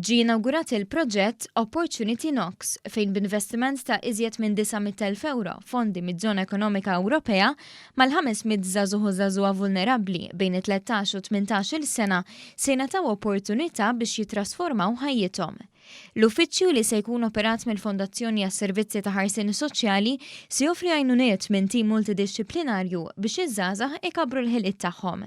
Ġie inawgurat il-proġett Opportunity Knocks fejn b'investiment ta' iżjed minn 900,000 ewro fondi miż-Żona Ekonomika Ewropea, mal-500 żagħżugħ u żagħżugħa vulnerabbli bejn it-13 u 18-il sena se jingħataw opportunità biex jittrasformaw ħajjithom. L-uffiċċju li se jkun operat mill-Fondazzjoni għas-Servizzi ta' Ħarsien Soċjali se joffri għajnuniet minn tim multidixxiplinarju biex iż-żgħażagħ ikabbru l-ħiliet tagħhom.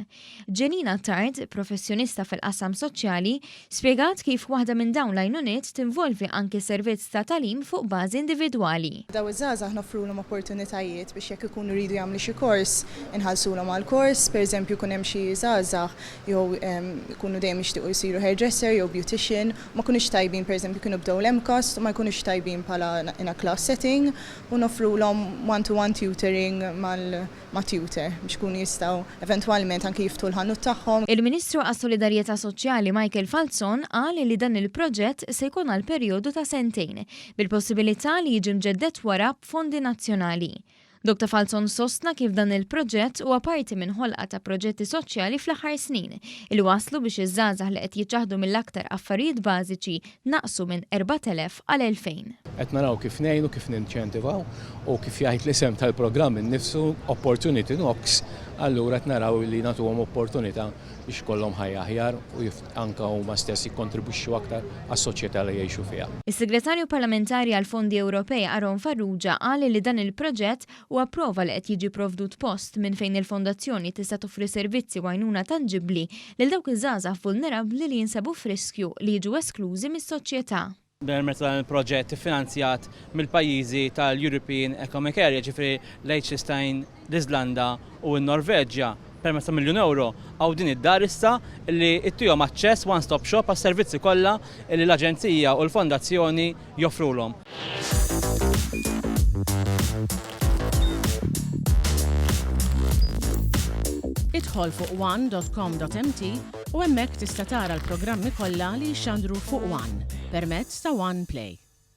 Janine Attard, professjonista fil-qasam soċjali, spjegat kif waħda minn dawn l-għajnuniet tinvolvi anki servizz ta' tagħlim fuq bażi individwali. Dawn iż-żgħażagħ noffrulhom opportunitajiet biex jekk ikunu jridu jagħmlu xi kors, inħallsulhom għall-kors. Pereżempju jkun hemm xi żgħażagħ jew ikunu dejjem jixtiequ jsiru hairdresser jew beautician, ma jkunux tajbin pereżempju kienu bdew l-MCAST u ma jkunux tajbin bħala in a class setting u noffrulhom one to one tutoring mal ma' tutor biex ikunu jistgħu eventwalment anki jiftħu l-ħanut tagħhom. Il-Ministru għas-Solidarjetà Soċjali Michael Falzon qal li dan il-proġett se jkun għal perjodu ta' sentejn, bil-possibilità li jiġi mġedded wara b'fondi nazzjonali. Dr Falzon sostna kif dan il-proġett huwa parti minn ħolqa ta' proġetti soċjali fl-aħħar snin, li wasslu biex iż-żgħażagħ li qed jiċċaħħdu mill-aktar affarijiet bażiċi naqsu minn 4,000 għal 2,000. Qed naraw kif ngħinu, kif ninċentivaw u kif jgħid l-isem tal-programm innifsu, Opportunity Knocks, allura qed naraw li nagħtuhom opportunità biex ikollhom ħajja aħjar u anke huma stess jikkontribwixxu aktar għas-soċjetà li jgħixu fiha. Is-Segretarju Parlamentari għall-Fondi Ewropej Aaron Farrugia qal li dan il-proġett huwa prova li qed jiġi provdut post minn fejn il-Fondazzjoni tista' toffri servizzi u għajnuna tanġibbli lil dawk iż-żgħażagħ vulnerabbli li jinsabu f'riskju li jiġu esklużi mis-soċjetà. Permezz ta' dan il-proġett iffinanzjat mill-pajjiżi tal-European Economic Area, ġifieri Liechtenstein, l-Iżlanda u n-Norveġja, permezz ta' miljun ewro, hawn din id-dar issa li ttihom aċċess one stop shop għas-servizzi kollha li l-Aġenzija u l-Fondazzjoni joffrulhom. Idħol fuq one.com.mt u hemmhekk tista' tara l-programmi kollha li jixxandru fuq One permezz ta' One Play.